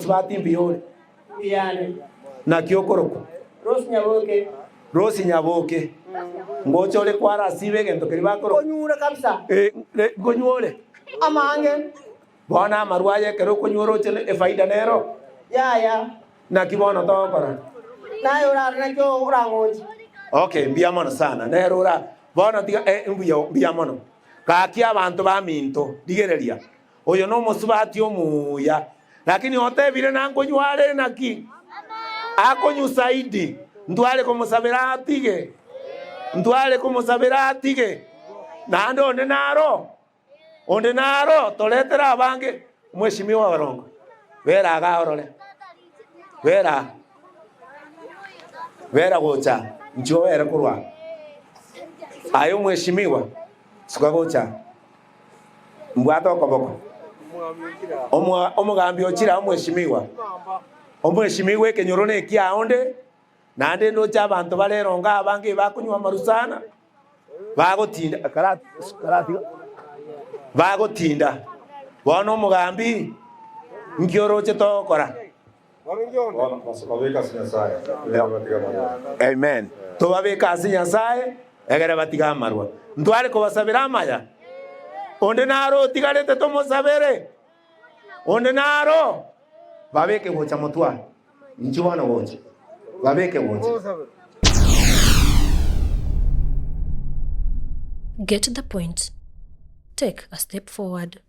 Omosubati mbuya ore? Mbuyane. Naki okorokwa? Rose Nyaboke. Rose Nyaboke. Ngocha ore kwarasiba egento keria bakorokwa? Nkonyure kabisa. Eh, nkonywa ore? Amange. Bono amarwa aya ekero okonywa oroche efaida nero? Yaya. Naki bono togokora? Naye orare naki orang'onche. Okay, mbuya mono sana. Nero ora bono tiga eh, mbuya mbuya mono. Gaki abanto baminto, rigereria. Oyo nomosubati omuya. Lakini otebire nankonywa are naki? Akonywa zaidi. Ntware komosabera atige. Ntware komosabera atige. Naende onde naro. Onde naro toretere abange mweshimiwa orongo. Bera iga orore. Bera. Bera gocha. Inchuo obere korwa aa. Aye omweshimiwa, suka gocha aa. Mbwate okoboko. Omwa omogambi ochire aa omweshimiwa. Omweshimiwa ekenyoro nekiao onde, naende ndoche abanto bare erongo abange bakonywa amaru sana. Bagotinda karatiga bagotinda bono omogambi nki oroche togokora? Amen tobabeke ase Nyasaye egere batige amarwa. Ntware kobasabera amaya? Onde naro otigarete tomosabere? Onde naro? Babeke gocha motware. Inchuo bono gocha. Babeke gocha. Get the point. Take a step forward.